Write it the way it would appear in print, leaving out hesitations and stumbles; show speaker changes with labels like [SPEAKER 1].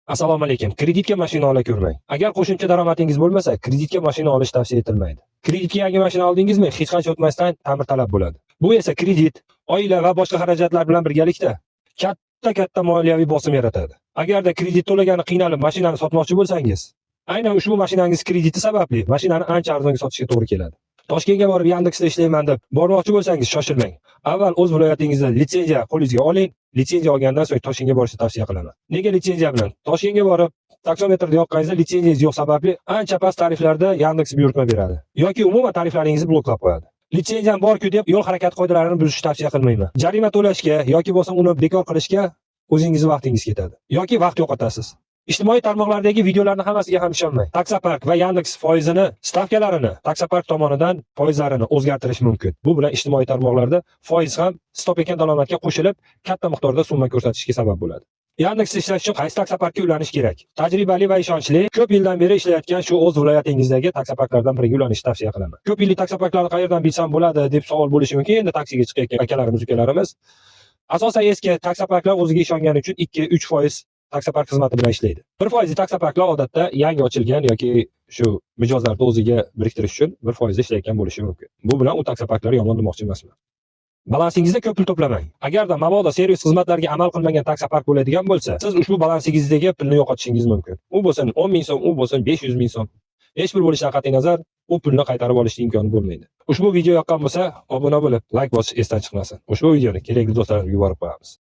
[SPEAKER 1] Assalomu alaykum. Kreditga mashina ola ko'rmang. Agar qo'shimcha daromadingiz bo'lmasa, kreditga mashina olish tavsiya etilmaydi. Kreditga yangi mashina oldingizmi, hech qancha o'tmasdan ta'mir talab bo'ladi. Bu esa kredit, oila va boshqa xarajatlar bilan birgalikda katta-katta moliyaviy bosim yaratadi. Agarda kredit to'lagani qiynalib mashinani sotmoqchi bo'lsangiz, aynan ushbu mashinangiz krediti sababli mashinani ancha arzonga sotishga to'g'ri keladi. Toshkentga borib Yandexda ishlayman deb bormoqchi bo'lsangiz, shoshilmang. Avval o'z viloyatingizda litsenziya qo'lingizga oling. Litsenziya olgandan so'ng Toshkentga borishni tavsiya qilaman. Nega litsenziya bilan? Toshkentga borib taksometrni yoqqaningizda litsenziyangiz yo'q sababli ancha past tariflarda Yandex buyurtma beradi yoki umuman tariflaringizni bloklab qo'yadi. Litsenziyam bor-ku deb yo'l harakati qoidalarini buzishni tavsiya qilmayman. Jarima to'lashga yoki bo'lmasa uni bekor qilishga o'zingizni vaqtingiz ketadi yoki vaqt yo'qotasiz. Ijtimoiy tarmoqlardagi videolarni hammasiga ham ishonmang. Taksopark va Yandex foizini, stavkalarini taksopark tomonidan foizlarini o'zgartirish mumkin. Bu bilan ijtimoiy tarmoqlarda foiz ham siz topayotgan daromadga qo'shilib, katta miqdorda summa ko'rsatishga sabab bo'ladi. Yandex ishlash uchun qaysi taksoparkka ulanish kerak? Tajribali va ishonchli, ko'p yildan beri ishlayotgan shu o'z viloyatingizdagi taksoparklardan biriga ulanishni tavsiya qilaman. Ko'p yillik taksoparklarni qayerdan bilsam bo'ladi deb savol bo'lishi mumkin. Endi taksiga chiqayotgan akalarimiz, ukalarimiz asosan eski taksoparklar o'ziga ishongani uchun 2-3% taksopark xizmati bilan ishlaydi. 1 foizli taksoparklar odatda yangi ochilgan yoki shu mijozlarni o'ziga biriktirish uchun 1 foizda ishlayotgan bo'lishi mumkin. Bu bilan u taksoparklarni yomon demoqchi emasman. Balansingizda ko'p pul to'plamang. Agarda mabodo servis xizmatlariga amal qilmagan taksopark bo'ladigan bo'lsa, siz ushbu balansingizdagi pulni yo'qotishingiz mumkin. U bo'lsin 10 ming so'm, u bo'lsin 500 ming so'm. Hech bir bo'lishidan qat'iy nazar, u pulni qaytarib olishning imkoni bo'lmaydi. Ushbu video yoqqan bo'lsa, obuna bo'lib, layk bosish esdan chiqmasin. Ushbu videoni kerakli do'stlarimizga yuborib qo'yamiz.